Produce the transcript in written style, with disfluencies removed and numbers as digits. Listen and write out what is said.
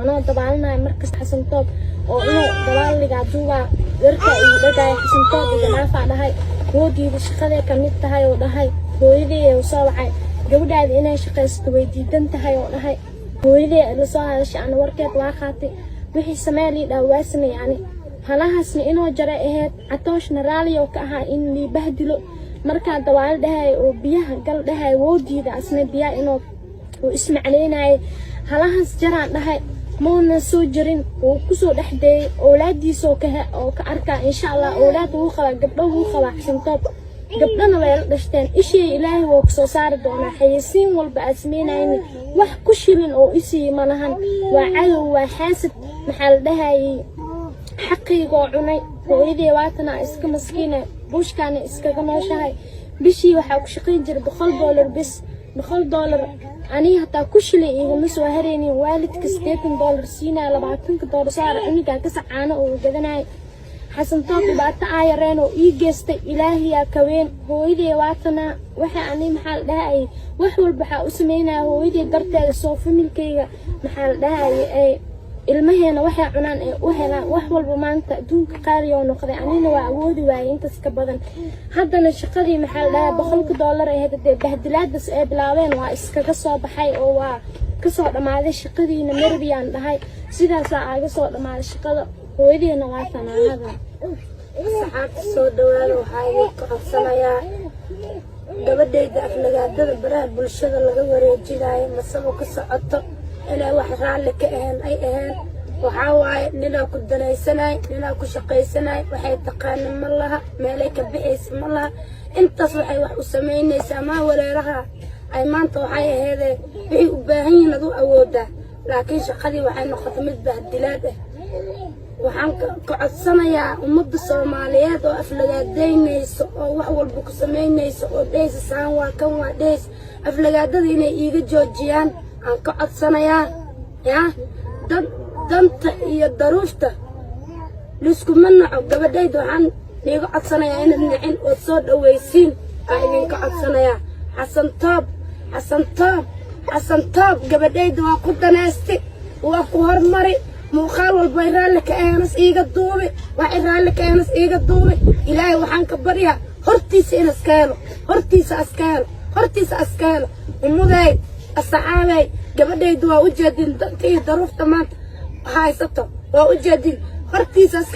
Anoo dabaalinayo markasta, Xasan Toob oo inuu dabaaligaa duubaa warka igu dhagaya. "Xasan Toob, iga dhaafaa," dhahay. Wuu diiday. Shaqaday kamid tahay oo dhahay. Hooyadey soo wacay, "Gabadhaada inay shaqaysato way diidan tahay," oo dhahay. Hooyadey la soo hadashay, ana warkeed waa qaatay. Wixii samee lii dhaha waa sameey. Ani halahaasna inuu jaray ahayd. Catooshna raali oo ka ahaa in lii bahdilo. Markaa dabaalo dhahay oo biyaha gal dhahay, wuu diiday asna biyaha inuu uu ismacleynayay. "Halahaas jaraan," dhahay, mauna soo jarin, wuu kusoo dhex dayay. Owlaadiisoo ka oo ka arkaa, insha Allah. Owlaad wuu qabaa, gabdho wuu qabaa Xasan Toob, gabdhana way la dhashteen. Ishii Ilaahay wuu kasoo saari doonaa. Xayeysiin walba aad sameynayni, wax ku shilin oo isii ma lahan. Waa cadow, waa xaasad. Maxaa la dhahayay, xaqiigoo cunay. Hooyadii waatana iska maskiina, buushkaana iskaga nooshahay. Bishii waxaa ku shaqayn jiray $100 bis. $100 aniga hataa ku shilay igama soo haraynin. Waalidka $80 siinaya, $20 soo hara cunugaa ka sacaano oo gadanaya. Xasan Toob dhibaato aa yareen oo ii geystay, Ilaahiyaa kaween. Hooyadii waatana. Waxa ani, maxaa la dhahayay, wax walba waxaa u sameynaya hooyadii darteeda, soo familkayga, maxaa la dhahayay, ay ilmaheena waxay cunaan ay u helaan. Wax walba maanta adduunka qaali oo noqday, anina waa awoodi waayay intaas ka badan. Haddana shaqadii, maxaa la dhahaa, $100 ahayd, dee bahdilaadaas ay bilaabeen, waa iskaga soo baxay oo waa kasoo dhammaaday shaqadiina. Marabiyaan dhahay, sidaasaa aaga soo dhammaaday shaqada. Hooyadiina waa tanaahada. Asxaabta, soo dhawaada. Waxaa idinka codsanayaa, gabadhayda aflagaadada baraha bulshada laga wareejinayo masaba ka socoto inay wax raalli ka ahayn ay ahayn. Waxaa waaye, ninaa ku danaysanay, ninaa ku shaqaysanay. Waxay taqaana ma laha, meelay ka bixaysa ma laha. Intaas waxay wax u samaynaysaa maa wareeraha ay maanta waxay aheedee wixii u baahan yihiin adu awoodaa, laakiin shaqadii waxay noqotay mid bahdilaad ah. Waxaan ka codsanayaa ummadda Soomaaliyeed oo aflagaadaynayso oo wax walba ku samaynayso oo dhehaysa saan waa kan waa dhehaysa, aflagaadada inay iiga joojiyaan aan ka codsanayaa. Yaa dan danta iyo daruufta liskuma naco. Gabadhayda waxaan iiga codsanayaa inaad nicin ood soo dhawaysiin aa idinka codsanayaa. Xasan Toob, Xasan Toob, Xasan Toob, gabadhayda waa ku danaysti, waa ku hormari. Muuqaal walba ay raalli ka aheenas iiga duubi, waxay raalli ka aheenas iiga duubi. Ilaahay waxaan ka baryaa hortiisa in iska helo, hortiisa aska helo, hortiisa aska helo. Ummaday, asxaabay, gabadhaydu waa u jeedin danta iyo daruufta maanta haysato, waa u jeedin hortiisa aska.